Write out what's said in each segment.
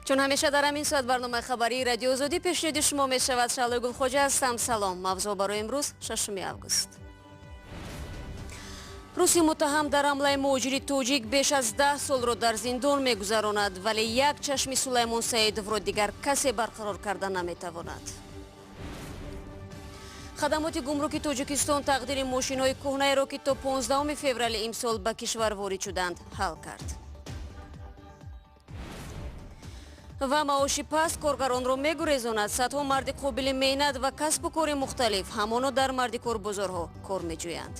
Чун ҳамеша дар ҳамин соат барномаи хабарии Радиои Озодӣ пешниҳоди шумо мешавад. Шаҳлои Гулхоҷа ҳастам. Салом. Мавзӯъ барои имрӯз, 6 август. Руси муттаҳам дар ҳамлаи муҳоҷири тоҷик беш аз 10 солро дар зиндон мегузаронад, вале як чашми Сулаймон Саидовро дигар касе барқарор карда наметавонад. Хадамоти гумруки Тоҷикистон тақдири мошинҳои кӯҳнаеро, ки то 15 феврали имсол ба кишвар ворид шуданд, ҳал кард. Ва маоши паст коргаронро мегурезонад. Садҳо марди қобили меҳнат ва касбу кори мухталиф ҳамоно дар мардикорбозорҳо кор меҷӯянд.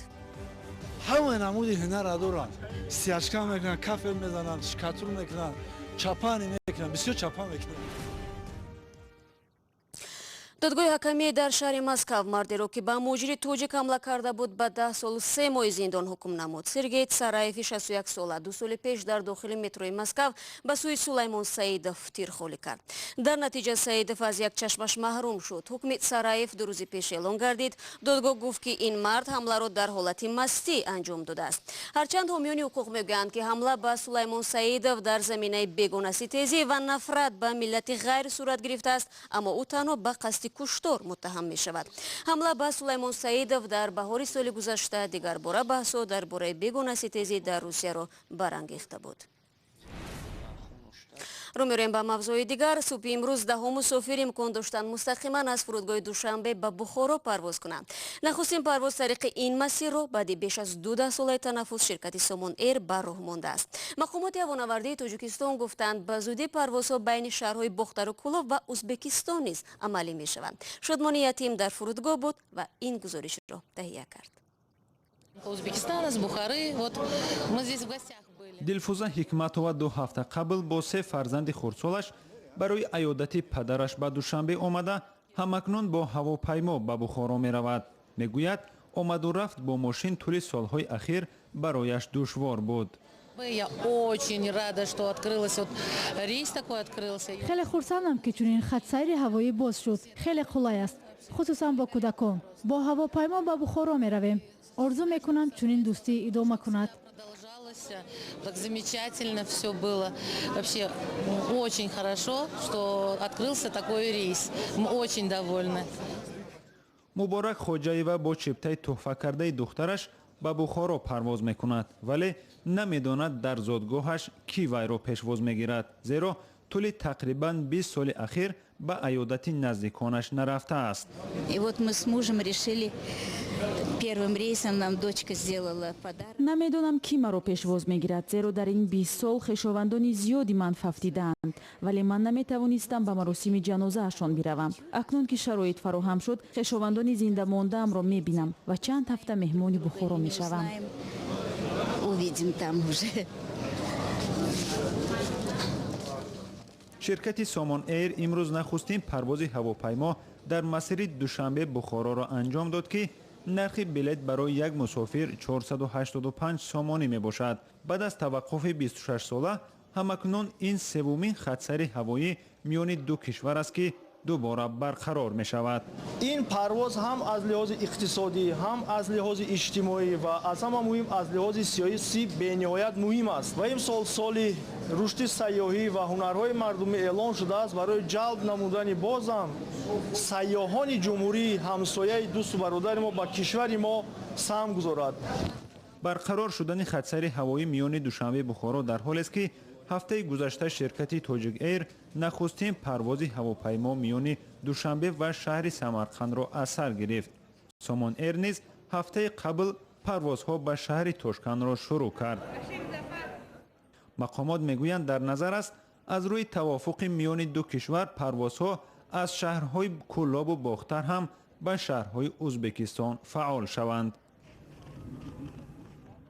Ҳамаи намуди ҳунарра доранд: стяжка мекунанд, кафель мезананд, штукатур мекунанд, чапани мекунанд, бисёр чапан мекунанд. Додгоҳи ҳакамие дар шаҳри Москав мардеро, ки ба муҳоҷири тоҷик ҳамла карда буд, ба 10 солу 3 моҳи зиндон ҳукм намуд. Сергей Сараеви 61 сола 2 соли пеш дар дохили метрои Москав ба сӯи Сулаймон Саидов тир холӣ кард. Дар натиҷа Саидов аз як чашмаш маҳрум шуд. Ҳукми Сараев 2 рӯзи пеш эълон гардид. Додгоҳ гуфт, ки ин мард ҳамларо дар ҳолати мастӣ анҷом додааст. Ҳарчанд ҳомиёни ҳуқуқ мегӯянд, ки ҳамла ба Сулаймон Саидов дар заминаи бегонаситезӣ ва нафрат ба миллати ғайр сурат гирифтааст, аммо ӯ танҳо ба қасди куштор муттаҳам мешавад. Ҳамла ба Сулаймон Саидов дар баҳори соли гузашта дигарбора баҳсҳо дар бораи бегонаситезӣ дар Русияро барангехта буд. Рӯ меорем ба мавзӯи дигар. Субҳи имрӯз даҳо мусофир имкон доштанд мустақиман аз фурудгоҳи Душанбе ба Бухоро парвоз кунанд. Нахустин парвоз тариқи ин масирро баъди беш аз ду даҳсолаи танаффус ширкати Сомон Эйр ба роҳ мондааст. Мақомоти ҳавонавардии Тоҷикистон гуфтанд, ба зудӣ парвозҳо байни шаҳрҳои Бохтару Кӯлоб ва Узбекистон низ амалӣ мешаванд. Шодмони Ятим дар фурудгоҳ буд ва ин гузоришро таҳия кард. Узбекистана, с Бухары. Вот мы здесь в гостях были. Дилфуза Ҳикматова 2 ҳафта қабл бо се фарзанди хурдсолаш барои аёдати падараш ба Душанбе омада, ҳамакнун бо ҳавопаймо ба Бухоро меравад. Мегӯяд, омаду рафт бо мошин тӯли солҳои ахир барояш душвор буд. Я очень рада, что открылась, вот рейс такой открылся. Хеле хурсандам, ки чунин хатсайри ҳавоӣ боз шуд. Хеле қулай аст, хусусан бо кӯдакон. Бо ҳавопаймо ба Бухоро меравем. Орзу мекунам, чунин дӯстӣ идома кунад. Продолжалось. Так замечательно все было. Вообще очень хорошо, что открылся такой рейс. Мы очень довольны. Муборак Хоҷаева бо чиптаи тӯҳфакардаи духтараш ба Бухоро парвоз мекунад, вале намедонад, дар зодгоҳаш кӣ вайро пешвоз мегирад, зеро тӯли тақрибан 20 соли ахир ба аёдати наздиконаш нарафтааст. И вот мы с мужем решили первым рейсом, нам дочка сделала подарок. Намедонам, кӣ маро пешвоз мегирад, зеро дар ин 20 сол хешовандони зиёди ман фавтидаанд, вале ман наметавонистам ба маросими ҷанозаашон биравам. Акнун ки шароит фароҳам шуд, хешовандони зинда мондаамро мебинам ва чанд ҳафта меҳмони Бухоро мешавам. Узнаем, увидим там уже. Ширкати Сомон Эйр имрӯз нахустин парвози ҳавопаймо дар масири Душанбе Бухороро анҷом дод, ки нархи билет барои як мусофир 485 сомонӣ мебошад. Баъд аз таваққуфи 26сола ҳамакнун ин севумин хатсайри ҳавоӣ миёни ду кишвар аст, ки дубора барқарор мешавад. Ин парвоз ҳам аз лиҳози иқтисодӣ, ҳам аз лиҳози иҷтимоӣ ва аз ҳама муҳим аз лиҳози сиёсӣ бениҳоят муҳим аст. Ва имсол соли рушди сайёҳӣ ва ҳунарҳои мардумӣ эълон шудааст. Барои ҷалб намудани бозам сайёҳони ҷумҳурии ҳамсояи дӯсту бародари мо ба кишвари мо саҳм гузорад. Барқарор шудани хатсайри ҳавоӣ миёни Душанбе Бухоро дар ҳолест, ки ҳафтаи гузашта ширкати Тоҷик Эйр нахустин парвози ҳавопаймо миёни Душанбе ва шаҳри Самарқандро аз сар гирифт. Сомон Эйр низ ҳафтаи қабл парвозҳо ба шаҳри Тошкандро шурӯъ кард. Мақомот мегӯянд, дар назар аст, аз рӯи тавофуқи миёни ду кишвар парвозҳо аз шаҳрҳои Кӯлобу Бохтар ҳам ба шаҳрҳои Узбекистон фаъол шаванд.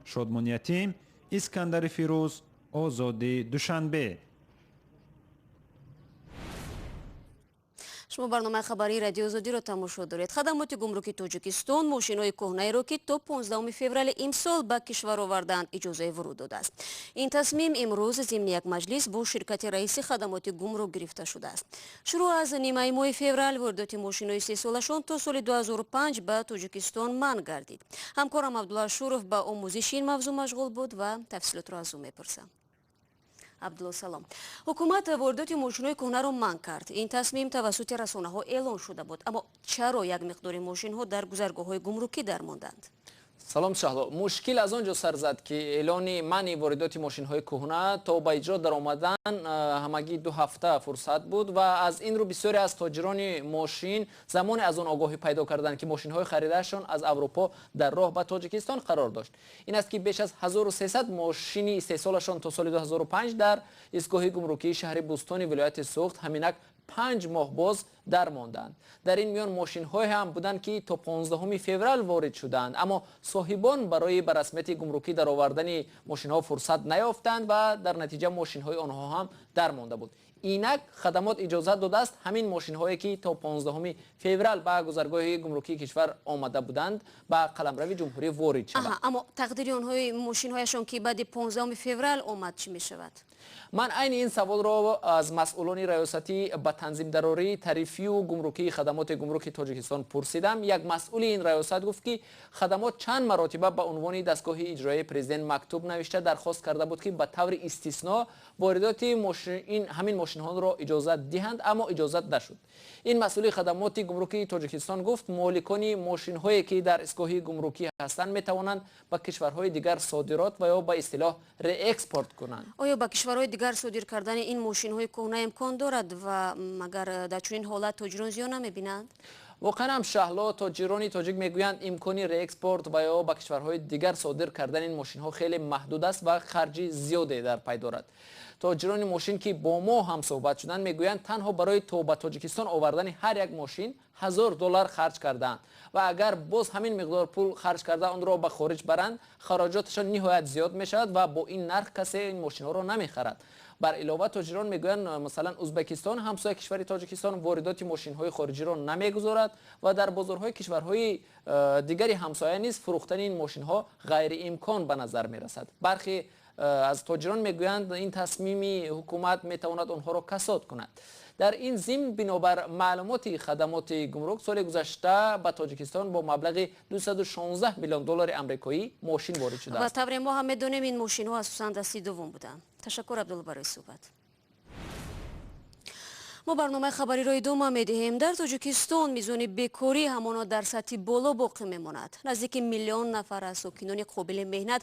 Шодмон Ятим, Искандари Фирӯз, Озодӣ, Душанбе. Шумо барномаи хабарии Радиои Озодиро тамошо доред. Хадамоти гумруки Тоҷикистон мошинҳои кӯҳнаеро, ки то 15 феврали имсол ба кишвар овардаанд, иҷозаи вуруд додааст. Ин тасмим имрӯз зимни як маҷлис бо ширкати раиси хадамоти гумрук гирифта шудааст. Шурӯъ аз нимаи моҳи феврал воридоти мошинҳои истеҳсолашон то соли 2005 ба Тоҷикистон манъ гардид. Ҳамкорам Абдулла Ашуров ба омӯзиши ин мавзӯъ машғул буд ва тафсилотро аз ӯ мепурсам. Абдулло, салом. Ҳукумат воридоти мошинҳои кӯҳнаро манъ кард. Ин тасмим тавассути расонаҳо эълон шуда буд, аммо чаро як миқдори мошинҳо дар гузаргоҳҳои гумрукӣ дармонданд? Салом, Шаҳло. Мушкил аз он ҷо сар зад, ки эълони манъи воридоти мошинҳои кӯҳна то ба иҷро даромадан ҳамагӣ 2 ҳафта фурсат буд ва аз ин рӯ бисёре аз тоҷирони мошин замоне аз он огоҳӣ пайдо карданд, ки мошинҳои харидаашон аз Аврупо дар роҳ ба Тоҷикистон қарор дошт. Ин аст, ки беш аз 1300 мошини истеҳсолашон то соли 2005 дар истгоҳи гумрукии шаҳри Бӯстони вилояти Суғд ҳаминак 5 моҳ боз дармонданд. Дар ин миён мошинҳое ҳам буданд, ки то 15 феврал ворид шуданд, аммо соҳибон барои ба расмияти гумрукӣ даровардани мошинҳо фурсат наёфтанд ва дар натиҷа мошинҳои онҳо ҳам дармонда буд. Инак хадамот иҷозат додааст, ҳамин мошинҳое, ки то 15 феврал ба гузаргоҳи гумрукии кишвар омада буданд, ба қаламрави ҷумҳурӣ ворид шаванд. Аммо тақдири онҳои мошинҳояшон, ки баъди 15 феврал омад, чӣ мешавад? Ман айни ин саволро аз масъулони раёсати ба танзимдарории тарифию гумрукии хадамоти гумруки Тоҷикистон пурсидам. Як масъули ин раёсат гуфт, ки хадамот чанд маротиба ба унвони дастгоҳи иҷроияи президент мактуб навишта, дархост карда буд, ки ба таври истисно воридоти ҳамин мошинҳоро иҷозат диҳанд, аммо иҷозат нашуд. Ин масъули хадамоти гумрукии Тоҷикистон гуфт, моликони мошинҳое, ки дар истгоҳи гумрукӣ ҳастанд, метавонанд ба кишварҳои дигар содирот ва ё ба истилоҳ реэкспорт кунанд. Оё ба кишварҳои дигар содир кардани ин мошинҳои кӯҳна имкон дорад ва магар дар чунин ҳолат тоҷирон зиён намебинанд? Воқеан ҳам, Шаҳло, тоҷирони тоҷик мегӯянд, имкони реэкспорт ва ё ба кишварҳои дигар содир кардани ин мошинҳо хеле маҳдуд аст ва харҷи зиёде дар пай дорад. Тоҷирони мошин, ки бо мо ҳам суҳбат шуданд, мегӯянд, танҳо барои то ба Тоҷикистон овардани ҳар як мошин 1000 доллар харҷ кардаанд ва агар боз ҳамин миқдор пул харҷ карда, онро ба хориҷ баранд, хароҷоташон ниҳоят зиёд мешавад ва бо ин нарх касе ин мошинҳоро намехарад. Бар илова, тоҷирон мегӯянд, масалан, Узбекистон, ҳамсоя кишвари Тоҷикистон, воридоти мошинҳои хориҷиро намегузорад ва дар бозорҳои кишварҳои дигари ҳамсоя низ фурӯхтани ин мошинҳо ғайриимкон ба назар мерасад. Бархе аз тоҷирон мегӯянд, ин тасмими ҳукумат метавонад онҳоро касод кунад. Дар ин зимн, бинобар маълумоти хадамоти гумрук, соли гузашта ба Тоҷикистон бо маблағи 216 миллион доллари амрикоӣ мошин ворид шудааст. Ва тавре мо ҳам медонем, ин мошинҳо асосан дасти дуввум буданд. Ташаккур, Абдулло, барои суҳбат. Мо барномаи хабариро идома медиҳем. Дар Тоҷикистон мизони бекорӣ ҳамоно дар сатҳи боло боқӣ мемонад. Наздики миллион нафар аз сокинони қобили меҳнат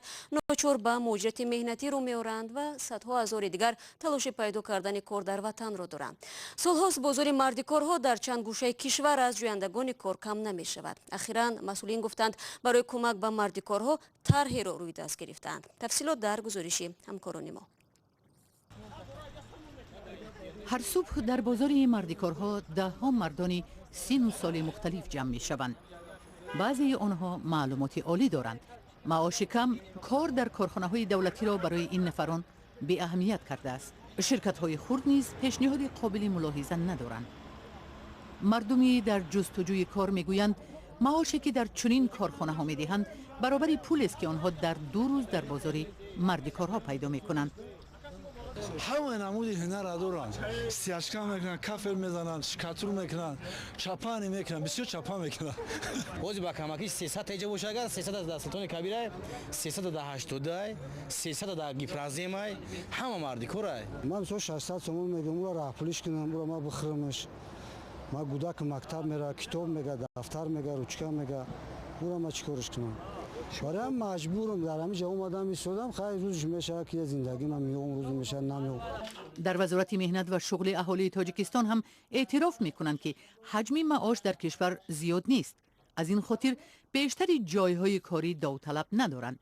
ночор ба муҳоҷирати меҳнатӣ рӯ меоранд ва садҳо ҳазори дигар талоши пайдо кардани кор дар ватанро доранд. Солҳост бозори мардикорҳо дар чанд гӯшаи кишвар аз ҷӯяндагони кор кам намешавад. Ахиран масъулин гуфтанд, барои кӯмак ба мардикорҳо тарҳеро рӯи даст гирифтаанд. Тафсилот дар гузориши ҳамкорони мо. Ҳар субҳ дар бозори мардикорҳо даҳҳо мардони сину соли мухталиф ҷамъ мешаванд. Баъзеи онҳо маълумоти олӣ доранд. Маоши кам кор дар корхонаҳои давлатиро барои ин нафарон беаҳамият кардааст. Ширкатҳои хурд низ пешниҳоди қобили мулоҳиза надоранд. Мардуми дар ҷустуҷӯи кор мегӯянд, маоше ки дар чунин корхонаҳо медиҳанд, баробари пулест, ки онҳо дар 2 рӯз дар бозори мардикорҳо пайдо мекунанд. Ҳамаи намуди ҳунарро доранд: стяжка мекунанд, кафел мезананд, штукатур мекунанд, чапани мекунанд, бисёр чапа мекунанд. Бози ба камакӣ 300 теҷа боша, агар 300 дар Султони Кабирай, 300 дар ҳаштодай, 300 дар Гипроземай, ҳама мардикорай. Ман мисол 600 сомон мегӯям, ура раҳпулиш кунам, ура ма бихӯрамаш. Ма гудаки мактаб мера, китоб мега, дафтар мега, ручка мега, ура ма чӣ кориш кунам? Барои маҷбурам, дар ҳамин ҷо омадам, истодам. Хайр, рӯзш мешавад, ки зиндагӣ ман меом, рӯз мешавад, намеом. Дар Вазорати меҳнат ва шуғли аҳолии Тоҷикистон ҳам эътироф мекунанд, ки ҳаҷми маош дар кишвар зиёд нест. Аз ин хотир бештари ҷойҳои корӣ довталаб надоранд.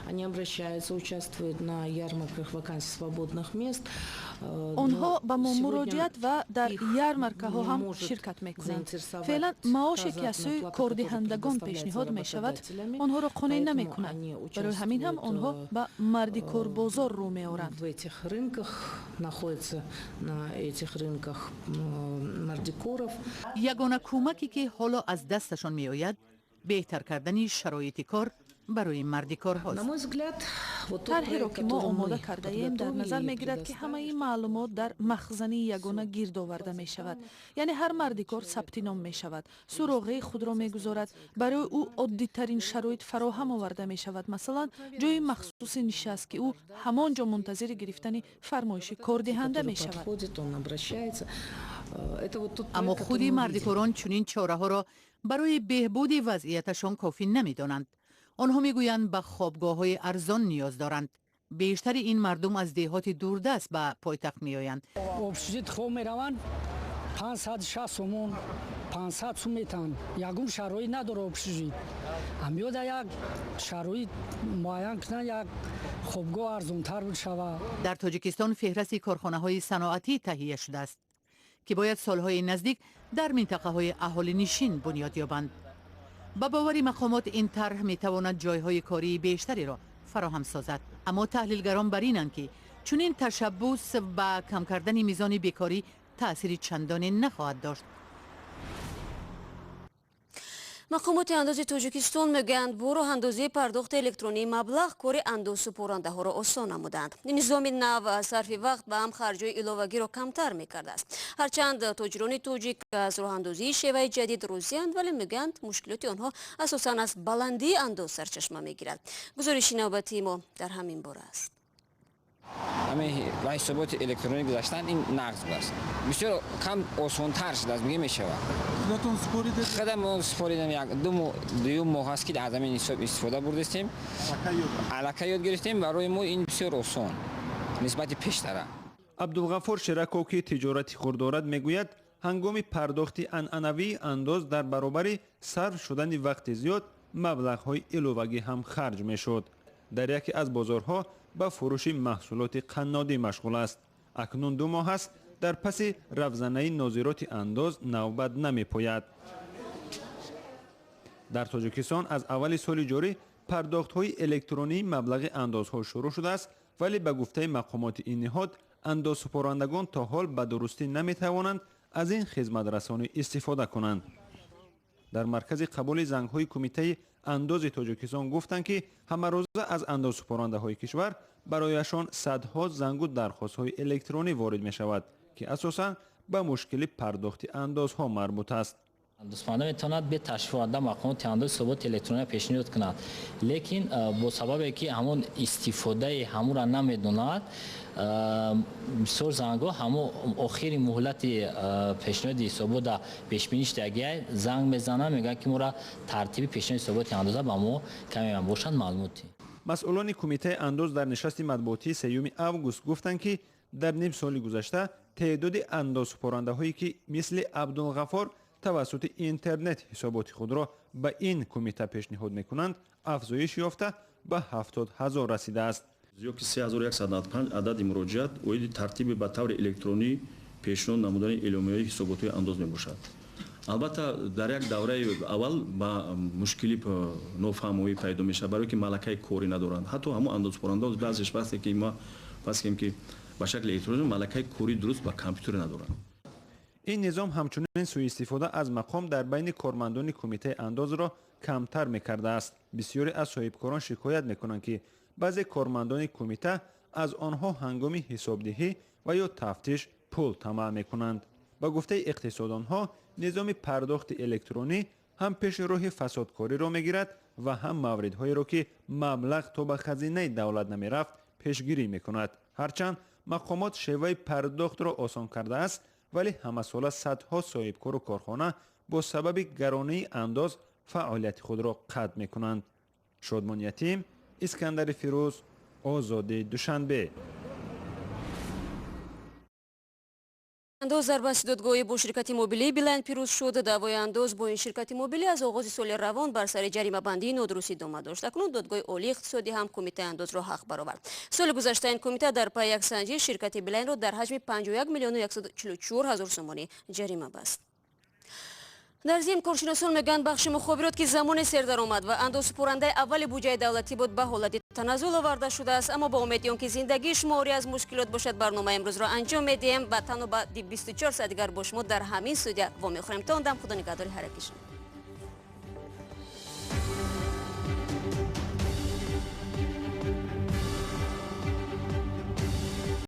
Они обращаются, участвуют на ярмарках вакансий свободных мест. Онҳо ба мо муроҷиат ва дар ярмаркаҳо ҳам ширкат мекунанд. Феълан маоше, ки аз сӯи кордиҳандагон пешниҳод мешавад, онҳоро қонеъ намекунад. Барои ҳамин ҳам онҳо ба мардикорбозор рӯ меоранд. В этих рынках находятся, на этих рынках мардикоров. Ягона кӯмаке, ки ҳоло аз дасташон меояд, беҳтар кардани шароити кор. Барои мардикорҳост. Тарҳеро, ки мо омода кардаем, дар назар мегирад, ки ҳамаи маълумот дар махзани ягона гирд оварда мешавад, яъне ҳар мардикор сабти ном мешавад, суроғаи худро мегузорад, барои ӯ оддитарин шароит фароҳам оварда мешавад, масалан, ҷои махсуси нишаст, ки ӯ ҳамон ҷо мунтазири гирифтани фармоиши кордиҳанда мешавад. Аммо худи мардикорон чунин чораҳоро барои беҳбуди вазъияташон кофӣ намедонанд. Онҳо мегӯянд, ба хобгоҳҳои арзон ниёз доранд. Бештари ин мардум аз деҳоти дурдаст ба пойтахт меоянд. Общежит хоб мераванд, 560 сомон, 500 сум метаҳанд. Ягон шароит надора общежит. Ҳамёда як шароит муайян кунанд, як хобгоҳ арзонтар бишавад. Дар Тоҷикистон феҳрасти корхонаҳои саноатӣ таҳия шудааст, ки бояд солҳои наздик дар минтақаҳои аҳолинишин бунёд ёбанд. Ба бовари мақомот, ин тарҳ метавонад ҷойҳои кории бештареро фароҳам созад. Аммо таҳлилгарон бар инанд, ки чунин ташаббус ба кам кардани мизони бекорӣ таъсири чандоне нахоҳад дошт. Мақомоти андози Тоҷикистон мегӯянд, бо роҳандозии пардохти электронии маблағ кори андозсупорандаҳоро осон намуданд. Низоми нав сарфи вақт ба ҳам харҷҳои иловагиро камтар мекардааст. Ҳарчанд тоҷирони тоҷик аз роҳандозии шеваи ҷадид розианд, вале мегӯянд, мушкилоти онҳо асосан аз баландии андоз сарчашма мегирад. Гузориши навбатии мо дар ҳамин бора аст. Ва ҳисоботи электронӣ гузаштан ин нағз будааст, бисёр кам осонтар шудааст, мега мешавад. Худатон супоридед? Худам супоридам. Як дуюм моҳ аст, ки аз ҳамин ҳисоб истифода бурдастем, аллакай ёд гирифтем. Барои мо ин бисёр осон нисбати пештара. Абдулғафур Шераков, ки тиҷорати хурд дорад, мегӯяд, ҳангоми пардохти анъанавии андоз дар баробари сарф шудани вақти зиёд маблағҳои иловагӣ ҳам харҷ мешуд. Дар яке аз бозорҳо ба фурӯши маҳсулоти қаннодӣ машғул аст. Акнун 2 моҳ аст, дар паси равзанаи нозироти андоз навбат намепояд. Дар Тоҷикистон аз аввали соли ҷорӣ пардохтҳои электронии маблағи андозҳо шурӯъ шудааст, вале ба гуфтаи мақомоти ин ниҳод, андозсупорандагон то ҳол ба дурустӣ наметавонанд аз ин хизматрасонӣ истифода кунанд. Дар маркази қабули зангҳои Кумитаи андози Тоҷикистон гуфтанд, ки ҳамарӯза аз андозсупорандаҳои кишвар барояшон садҳо зангу дархостҳои электронӣ ворид мешавад, ки асосан ба мушкили пардохти андозҳо марбут аст. Андозпарданда метавонад бе ташриф оварда мақомоти андоз ҳисоботи электрониро пешниҳод кунад, лекин бо сабабе ки ҳамон истифодаи ҳамонро намедонад, бисёр зангҳо ҳамо охири муҳлати пешниҳоди ҳисобота пешбинӣ шудагия занг мезананд, мегӯянд, ки моро тартиби пешниҳоди ҳисоботи андоза ба мо каме бошад маълумоти. Масъулони Кумитаи андоз дар нишасти матбуотии 3 август гуфтанд, ки дар ним соли гузашта теъдоди андозсупорандаҳое, ки мисли Абдулғафор тавассути интернет ҳисоботи худро ба ин кумита пешниҳод мекунанд, афзоиш ёфта ба 70 000 расидааст. Ки 3195 адади муроҷиат оиди тартиби ба таври электронӣ пешниҳод намудани эъломияҳои ҳисоботҳои андоз мебошад. Албатта, дар як давраи аввал ба мушкили нофаҳмоӣ пайдо мешавад, барое ки малакаи корӣ надоранд. Ҳатто ҳамон андозсупоранда баъзеш вақте ки ма фарз кунем, ки ба шакли электронӣ малакаи кории дуруст ба компютер надоранд. Ин низом ҳамчунин сӯистифода аз мақом дар байни кормандони Кумитаи андозро камтар мекардааст. Бисёре аз соҳибкорон шикоят мекунанд, ки баъзе кормандони кумита аз онҳо ҳангоми ҳисобдиҳӣ ва ё тафтиш пул тамаъ мекунанд. Ба гуфтаи иқтисодонҳо, низоми пардохти электронӣ ҳам пеши роҳи фасодкориро мегирад ва ҳам мавридҳоеро, ки маблағ то ба хазинаи давлат намерафт, пешгирӣ мекунад. Ҳарчанд мақомот шеваи пардохтро осон кардааст, вале ҳамасола садҳо соҳибкору корхона бо сабаби гаронии андоз фаъолияти худро қатъ мекунанд. Шодмон Ятим, Искандари Фирӯз, Озодӣ, Душанбе. Андоз дар баҳси додгоҳӣ бо ширкати мобилии Билайн пирӯз шуд. Даъвои андоз бо ин ширкати мобилӣ аз оғози соли равон бар сари ҷаримабандии нодуруст идома дошт. Акнун Додгоҳи олии иқтисодӣ ҳам Кумитаи андозро ҳақ баровард. Соли гузашта ин кумита дар пайи як санҷиш ширкати Билайнро дар ҳаҷми 51 миллиону 144 ҳазор сомонӣ ҷарима баст. Дар зимн, коршиносон мегӯянд, бахши мухобирот, ки замоне сердаромад ва андозсупорандаи аввали буҷаи давлатӣ буд, ба ҳолати таназзул оварда шудааст. Аммо ба умеди он ки зиндагии шумо орӣ аз мушкилот бошад, барномаи имрӯзро анҷом медиҳем ва танҳо ба 24 соат дигар бо шумо дар ҳамин студия вомехӯрем. То он дам, худо нигаҳдори ҳар яки шумо.